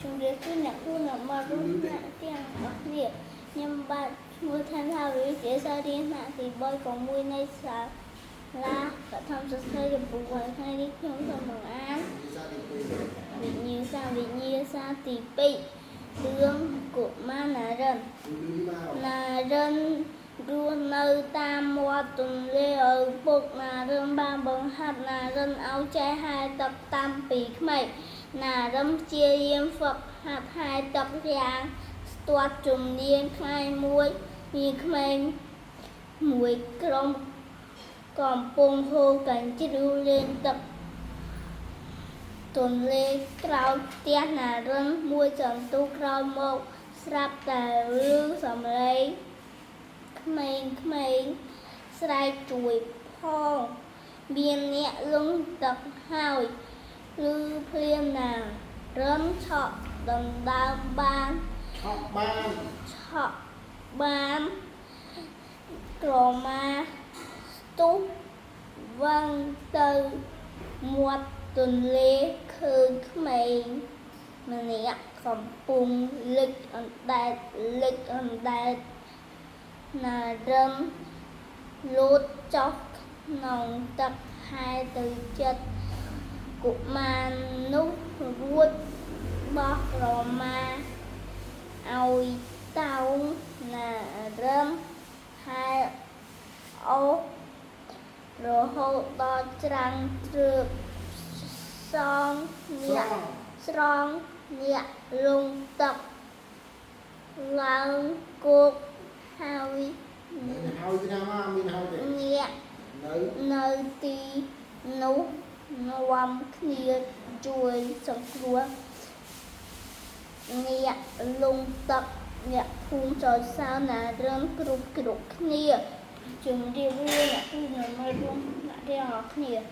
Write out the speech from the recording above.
ជំរាបសួរអ្នកគ្រូអ្នកមករួមថ្នាក់ទាំងអស់គ្នាខ្ញុំបាទឈ្មោះឋានថាវិជាសារៀនថ្នាក់ទី3ក1នៃសាលាបឋមសិក្សាចំពោះថ្ងៃនេះខ្ញុំសូមបង្អាន ភាសាទី2 វិញ្ញាសាវិញ្ញាសាទី2រឿងកុមារណារិន លឺមក ណារិនរស់នៅតាមមាត់ទន្លេឪពុកណារិនបានបង្ហាត់ណារិនឲ្យចេះហែលទឹកតាំងពីក្មេងណារិនព្យាយាមហ្វឹកហាត់ហែលទឹកយ៉ាងស្ទាត់ជំនាញថ្ងៃមួយមានក្មេងមួយក្រុមកំពុងហូរកញ្ជ្រៀវលេងទឹកទន្លេក្រោយផ្ទះណារិនមួយសន្ទុះក្រោយមកស្រាប់តែឮសំឡេង ក្មេងៗស្រែកជួយផងមានអ្នកលង់ទឹកហើយឬភ្លាមណារិនឆក់ដណ្ដើមបាន ឆក់បាន ឆក់បានក្រមាស្ទុះវឹងទៅមាត់ទន្លេឃើញក្មេងម្នាក់កំពុងលិចអណ្ដែតលិចអណ្ដែតណារិន លូតចុះក្នុងទឹកហែលទៅចិត្តកុមារនោះរួចបោះក្រមាឲ្យតោងណារិនហែលអូសរហូតដល់ច្រាំងជ្រើបសង អ្នក ស្រង់ ស្រង់អ្នកលងទឹកឡើងគោកហើយ មានហើយពីណាមកមានហើយទេ អ្នក នៅ នៅទីនោះនាំគ្នាជួយសង្គ្រោះអ្នកលងទឹកអ្នកភូមិសរសើរណារិនគ្រប់គ្រប់គ្នាជំរាបលាអ្នកភូមិនៅមករួមអ្នកទាំងអស់គ្នា។